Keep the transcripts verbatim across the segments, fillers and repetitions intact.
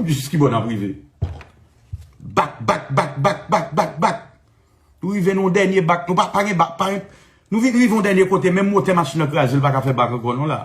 Jis ki bò n ap rive? Bak, bak, bak, bak, bak, bak, bak. Nou rive nan yon dènye bak. Nou pa, pa gen bak, pa gen, nou vin rive yon dènye kote, menm motè machin nan kraze, l pa ka fè bak ankò non la.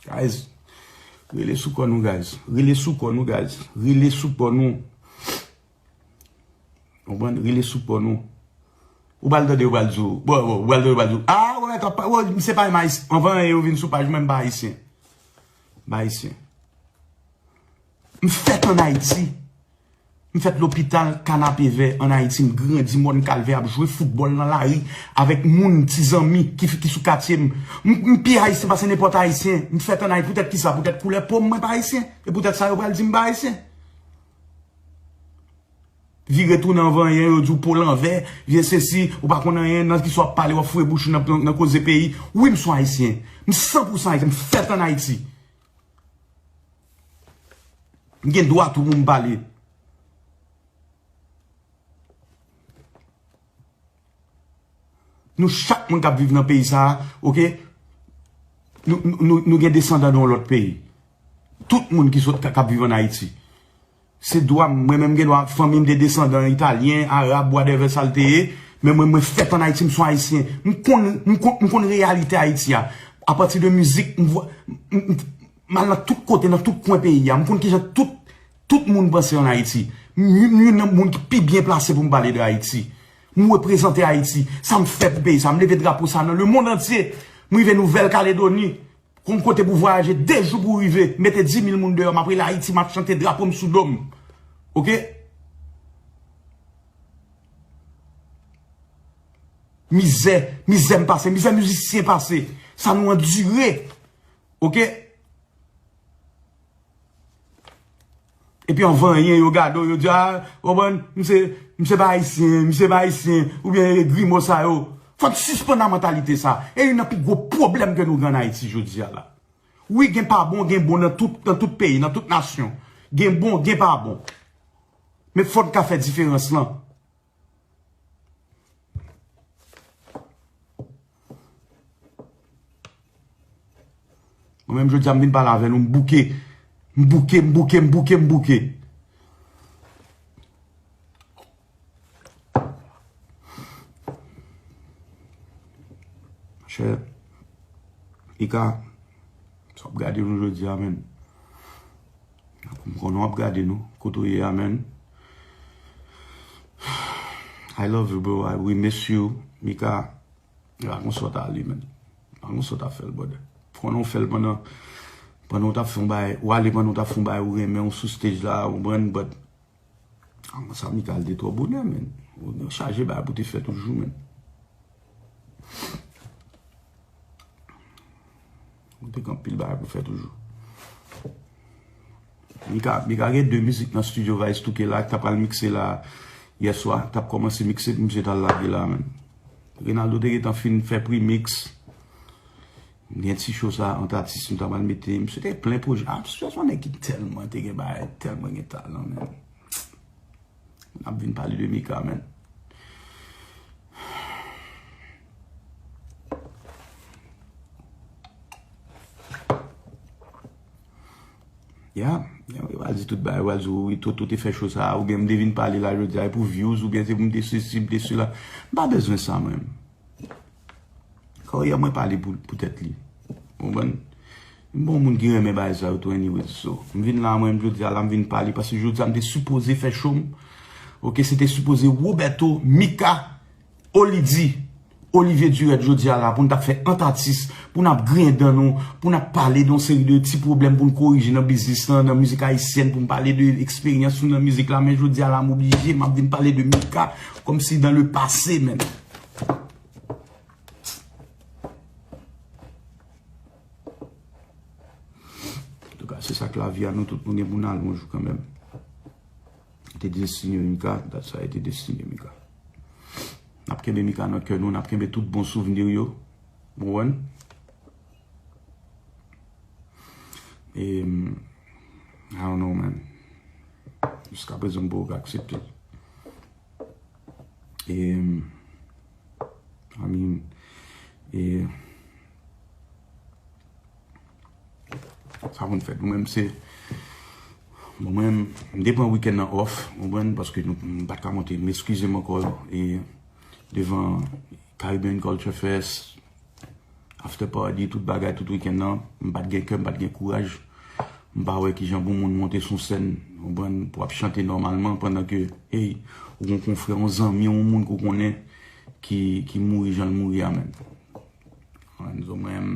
Guys, rele sou kò nou, guys. Rele sou kò nou, guys. Rele sou kò nou. Konprann? Rele sou kò nou. Ou pral tande yo pral di w. Bon, bon, ou pral tande yo pral di w. Ah, wè, wè, misye pa menm ayisyen. Anvan yo vin sou paj mwen, m pa ayisyen. M pa ayisyen. M fèt ann Ayiti. M fèt lopital Kanapevè ann Ayiti. M grandi Mòn Kalvè ap jwe foutbòl nan lari avèk moun, ti zanmi ki, ki sou katye m. M, m pi ayisyen pase nenpòt ayisyen. M fèt ann Ayiti. Poutèt kisa? Poutèt koulè po m, mwen pa ayisyen. E poutèt sa yo pral di m pa ayisyen. Vire tounen anvan anyen, yo di w po lanvè, vye sesi, ou pa konn anyen, nan kisa w ap pale, w ap foure bouch ou nan, nan, nan koze peyi. Wi, m se yon ayisyen. M san pou san ayisyen, m fèt ann Ayiti. M gen dwa tou pou m pale. Nou chak moun k ap viv nan peyi sa a, oke? Nou, nou, nou, nou gen desandan nan yon lòt peyi. Tout moun ki sot, k ap viv ann Ayiti. Se dwa m, mwen menm gen dwa, fanmi m te desandan italyen, arab, whatever sa l te ye, men mwen, mwen fèt ann Ayiti, m se yon ayisyen. M konn, m konn, m konn reyalite Ayiti a. Apati de mizik, m vwa, m, m, m al nan tout kote, nan tout kwen peyi a. M konn kijan tout, tout moun panse ann Ayiti. M, m youn nan moun ki pi byen plase pou m pale de Ayiti. M reprezante Ayiti. Sa m fè pou peyi sa. M leve drapo sa nan lemonn antye. M rive Nouvèl Kaledoni. Konn kote pou vwayaje de jou pou rive. Mete dis mil moun deyò. M ap rele Ayiti, m ap chante, drapo m sou do m. Oke? Mizè, mizè m pase, mizè mizisyen pase. Sa nou andire. Oke? Epi anvan anyen, yo gade w, yo di, "Ah, w konprann, misye, misye pa ayisyen, misye pa ayisyen," oubyen gri mo sa yo. Fò n sispann ak mantalite sa. E youn nan pi gwo pwoblèm ke nou gen ann Ayiti jodi a la. Wi, gen pa bon, gen bon nan tout, nan tout peyi, nan tout nasyon. Gen bon, gen pa bon. Men fò n ka fè diferans lan. Mwen menm jodi a m vin pale avè nou, m bouke. M bouke, m bouke, m bouke, m bouke. Monchè, Mika, sa w ap gade nou jodi a, menn. M konnen w ap gade nou, kote w ye a, menn. I love you, bro. I, we miss you, Mika. E pa konsa w ta ale, menn. E pa konsa w ta fè l, brother. Konnen w fè l pandan, pandan w t ap fè yon bagay, w ale pandan w t ap fè yon bagay ou renmen, w sou stage la, ou konprann, but ah, sa Mika al te twò bonè, menn. Ou gen chaje bagay pou te fè toujou, menn. Ou te gen anpil bagay pou fè toujou. Mika, Mika gen de mizik nan studio Vice Touke la, ki ta pral mikse la yè swa, t ap kòmanse mikse pou misye t al lage la, menn. Renaldo te gentan fin fè pre-mix. Gen ti show sa ant atis nou ta pral mete. Misye te plen pwojè. Ah, misye se yon nèg ki tèlman te gen bagay, tèlman gen talan, menn. N ap vin pale de Mika, menn. Ya, ya, yo pral di tout bagay, yo pral di, "Wi, Toto te fè show sa, oubyen m te vin pale la jodi a, e pou views, oubyen se pou m te sesi, m te sela." M pa bezwen sa, mwen. Karyè mwen pale pou, pou tèt li. Ou konprann? M bon moun ki renmen bagay sa yo tou, anyways. So, m vin la, mwen, jodi a la, m vin pale, paske jodi a, m te sipoze fè show m. Oke, se te sipoze Roberto, Mika, Olidi, Olivier Durette, jodi a la, pou n t ap fè ant atis, pou n ap griyen dan nou, pou n ap pale de yon seri de ti pwoblèm pou n korije nan biznis lan, nan mizik ayisyèn, pou n pale de eksperyans nou nan mizik la, men jodi a la, m oblije, m ap vin pale de Mika, kòmsi dans le passé, menn. Antouka, se sa k lavi a, nou tout nou gen pou n al yon jou kanmenm. Te destine Mika, that's why te destine Mika. N ap kenbe Mika nan kè nou, n ap kenbe tout bon souvnir yo. Ou konprann? E, I don't know, man. Jiskaprezan, m poko ka aksepte l. E, I mean, E sa konn fèt. Mwen menm se, bon, mwen menm, m te pran wikenn nan off, ou konprann, paske nou, m pa t ka monte. M eskize m ankò, e devan Caribbean Culture Fest, after party, tout bagay, tout wikenn nan, m pa t gen kè, m pa t gen kouraj. M pa wè kijan pou moun monte sou sèn, ou konprann, pou ap chante nòmalman, pandan ke, hey, ou gon konfrè, yon zanmi, yon moun ke w konnen ki, ki mouri jan l mouri a, menm. Mwen, mwen,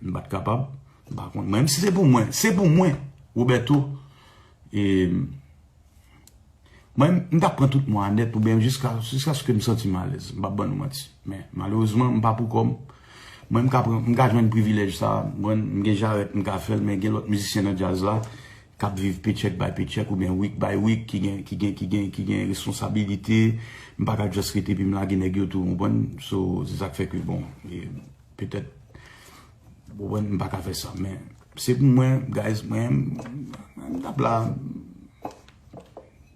m pa t kapab. M pa konn. Mwen, si se pou mwen, se pou mwen, Roberto. E, mwen, m t ap pran tout mwa nèt oubyen jiska, jiskaske m santi m alèz. M p ap ban nou manti. Men, malerezman, m pa pou kò m. Mwen, m ka pran, m ka jwenn privilèj sa. Mwen, m gen jarèt, m ka fè l, men gen lòt mizisyen nan djaz la k ap viv paycheck by paycheck oubyen week by week, ki gen, ki gen, ki gen, ki gen responsabilite. M pa ka just rete epi m lage nèg yo tou, w konprann? So, se sa k fè ke, bon, e, petèt, w konprann, m pa ka fè sa, men se pou mwen, guys, mwen, m, m t ap la,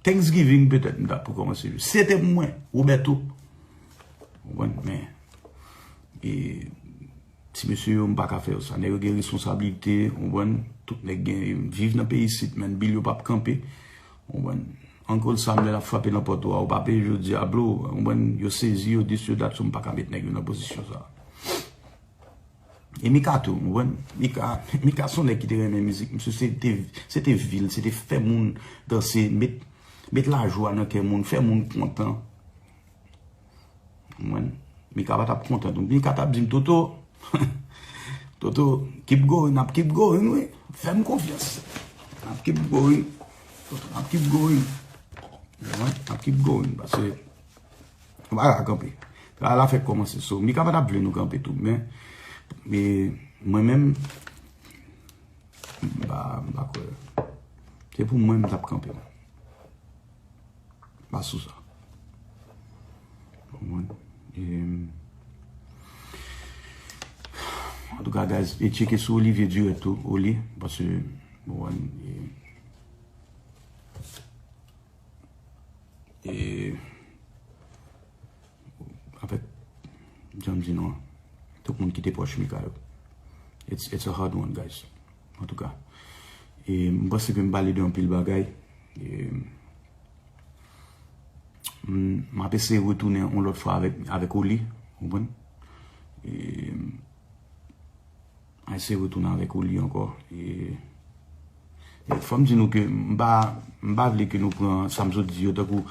Thanksgiving, petèt, m t ap kòmanse. Se te pou mwen, Roberto. W konprann? Men, e, ti mesye yo, m pa ka fè yo sa. Nèg yo gen responsablite, w konprann? Tout nèg gen, viv nan peyi isit, men bil yo p ap kanpe. W konprann? Uncle Sam, lè l ap frape nan pòt ou a, ou pa peye jodi a, bro. W konprann? Yo sezi, yo dis, yo dat, so m pa ka met nèg yo nan pozisyon sa. E Mika tou, w konprann? Mika, Mika se yon nèg ki te renmen mizik. Misye se te, se te vi l, se te fè moun danse, met, met lajwa nan kè moun, fè moun kontan. W konprann? Mika pa t ap kontan tou. Mika t ap di m, "Toto, Toto, keep going, n ap keep going, wi. Fè m konfyans. N ap keep going. Toto, n ap keep going." W konprann? N ap keep going. Paske Nou pa ka kanpe. Travay la fèk kòmanse. So, Mika pa t ap vle nou kanpe tou. Men, men mwen menm, m pa, m pa kwè. Se pou mwen, m t ap kanpe. M pa sou sa. Konprann? E, antouka, guys, e tcheke sou Olivier Durette tou, Oli, paske, bon, e, E, anfèt, jan m di nou an, tout moun ki te pwòch Mika yo. It's, it's a hard one, guys. Antouka, e, m panse ke m pale de anpil bagay. E, m, m ap eseye retounen yon lòt fwa avèk, avèk Oli, w konprann? E, Ay se retounen avèk Oli ankò. E, e fò m di nou ke m pa, m pa vle ke nou pran sa m sot di yo tankou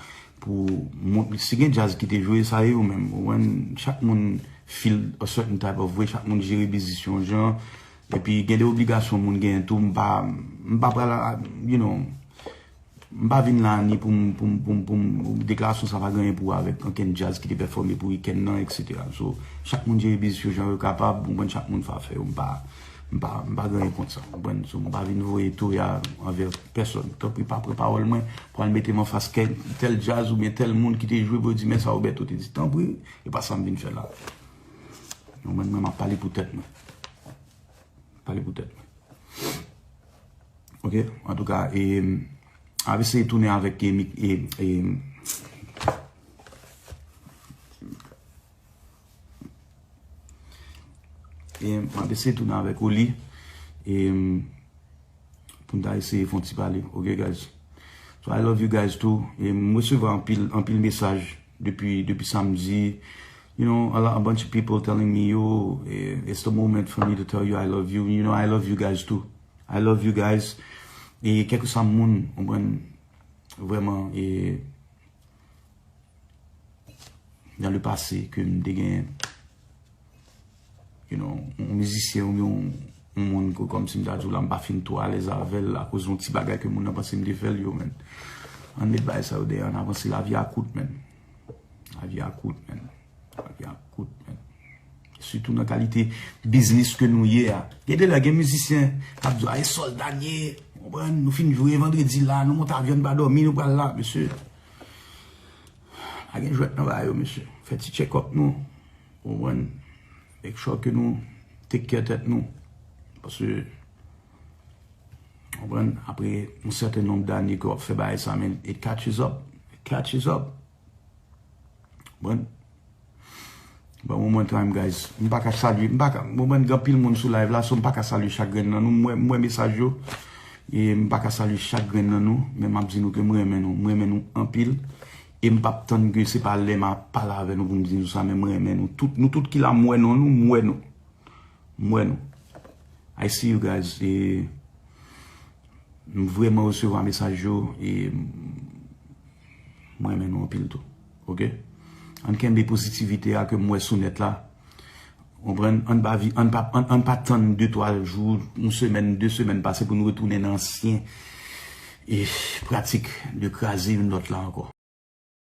pou moun, si gen djaz ki te jwe, sa e yo menm. Ou konprann? Chak moun feel a certain type of way, chak moun jere biznis yon jan. Epi gen de obligasyon moun genyen tou, m pa, m pa pral, you know, M pa vin la ni pou m, pou m, pou m, pou m, deklarasyon sa pa gen anyen pou wè avèk ankenn djaz ki te pèfòme pou wikenn nan, etsetera. So, chak moun jere biznis yo jan yo kapab, ou konprann, chak moun fè afè yo. M pa, m pa, m pa gen anyen kont sa, ou konprann? So, m pa vin voye toya anvè pèsòn. Tanpri, pa pran pawòl mwen pou al mete m anfas kèk, tèl djaz oubyen tèl moun ki te jwe pou yo di, "Men sa Roberto te di." Tanpri, e pa sa m vin fè la. Ou konprann, mwen, m ap pale pou tèt mwen. Pale pou tèt mwen. Ok, antouka, e, m ap eseye tounen avèk, e, mi-, e, e, e, m ap eseye tounen avèk Oli, e, pou n ta eseye fè yon ti pale, ok, guys? So, I love you guys too. E m resevwa anpil, anpil mesaj depi, depi samdi. You know, a, lot, a bunch of people telling me, "Yo, eh, it's the moment for me to tell you I love you." You know, I love you guys too. I love you guys. E kèlkeswa moun, ou konprann, vrèman, e, dans le passé, ke m te gen, you know, yon mizisyen oubyen yon, yon moun ke, kòmsi m ta di w la, m pa fin twò alèz avè l akoz yon ti bagay ke moun nan panse m te fè l, yo, man. Ann met bagay sa yo dèyè, ann avanse, lavi a kout, man. Lavi a kout, man. Lavi a kout, man. Sitou nan kalite biznis ke nou ye a. Gen de lè, gen mizisyen k ap di w, "A, e sòlda n ye, w konprann, nou fin jwe vandredi la, nou monte avyon, n pa dòmi, nou pral la." Mesye, pa gen jwèt nan bagay yo, mesye. Fè ti check up nou. Ou konprann? Make sure ke nou take care tèt nou. Paske, ou konprann, apre yon sèten nonb dane ke w ap fè bagay sa, men, it catches up. It catches up. Ou konprann? Bon, one more time, guys. M pa ka salye, m pa ka, m konprann gen anpil moun sou live la, so m pa ka salye chak grenn nan nou. M wè, m wè mesaj yo. E m pa ka salye chak grenn nan nou, men m ap di nou ke m renmen nou, m renmen nou anpil. E m p ap tann ke se pa lè m ap pale avè nou pou m di nou sa, men m renmen nou tout, nou tout ki la, m wè non nou, m wè nou. M wè nou. I see you guys. E m vrèman resevwa mesaj yo. E m renmen nou anpil tou. Oke? Ann kenbe pozitivite a ke m wè sou nèt la. Konprann? Ann pa vi, ann pa, ann, ann pa tann de twa jou, yon semèn, de semèn pase pou nou retounen nan ansyen e pratik de kraze youn lòt la ankò.